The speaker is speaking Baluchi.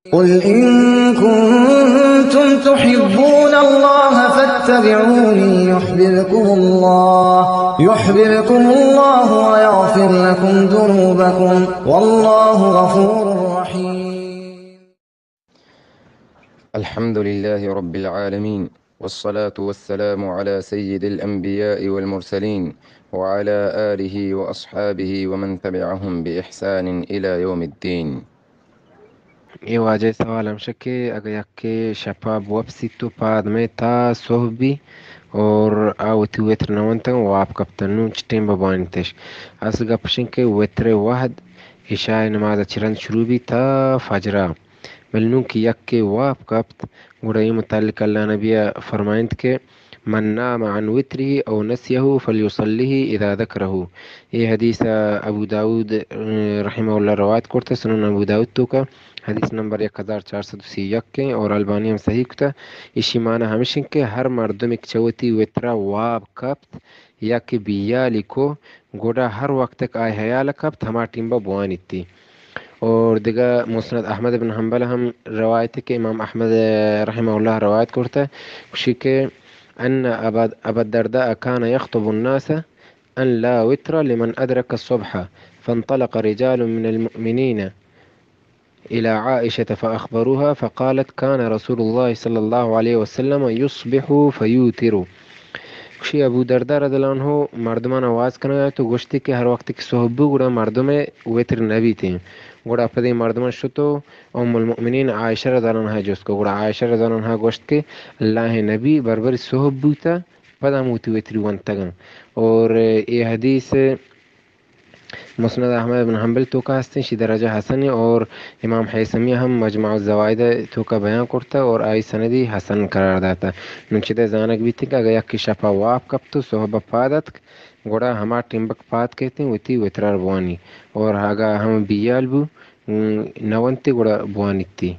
قل إن كنتم تحبون الله فاتبعوني يحببكم الله، يحببكم الله ويغفر لكم ذنوبكم، والله غفور رحيم. الحمد لله رب العالمين، والصلاة والسلام على سيد الأنبياء والمرسلين، وعلى آله وأصحابه ومن تبعهم بإحسان إلى يوم الدين. اے واجہ ءِ سوال ہمشہ کہ اگہ یکے شپا بوپسیت و پاد مئے تا سہب بی اور آ وتی وتر نہ ونتگ، واب کپتن، نوں چہ ٹیم بہ بوانیتش؟ اصل گپ اش انت کہ وتر ءِ وہد عشاء ءِ نماز ءَ چہ رند شروع بیت تا فجرا، بلے نوں کہ یکے واب کپت، گڑا اے متعلق اللہ نبی ءَ فرمائنت کہ من نام عن وتره أو نسيه فليصله إذا ذكره. اے حدیث ءَ ابو داؤد، اه، رحمہ اللہ روایت کرتہ، سنن ابو داؤد توکا حدیث نمبر یک ہزار چار سد و سی و یک ایں اور البانی ہم صحیح کتہ۔ ایشی معنی ہمیش انت کہ ہر مردمے کہ چہ وتی وترا واب کپت یا کہ بیالی کو، گڑا ہر وقت کہ آئی حیال کپت، ہما ٹیم بہ بوانیتی۔ اور دگہ مسند احمد بن حنبل ہم روایت کہ امام احمد رحمہ اللہ روایت کرتہ، گوشی کہ ان ابا، ابا الدرداء كان يخطب الناس أن لا وتر لمن أدرك الصبح، فانطلق رجال من المؤمنين إلى عائشة فأخبروها فقالت كان رسول الله صلى الله عليه وسلم يصبح فيوتر. گوشی ابو درداء رضی اللہ عنہ مردمان آواز کنگا تو گوشتی کہ ہر وقت کہ صحب بو گڑا مردم وتر نبیتیں۔ گڑا پدی مردمان شتو ام المؤمنین عائشہ رضی اللہ عنہا جست کو۔ گڑا عائشہ رضی اللہ عنہا گوشت کہ اللہ نبی بربری صحب بوتا، پدا ہم وتی وتری ونتگاں۔ اور اے حدیث مسند احمد بن حنبل توکا ہستیں، شی درجہ حسن ہے اور امام حیثمی ہم مجمع الزوائد توکا بیان کرتا اور آئی سندی حسن قرار داتا۔ نوں چدے زانگ بیت کہ اگہ یکے شپا واب کپت و صحب پاد اتک، گڑا ہما ٹیمبک پاد کیتیں وتی وترار بوانی اور اگہ ہم بیال بو، نہ ونتی گڑا بوانیتی۔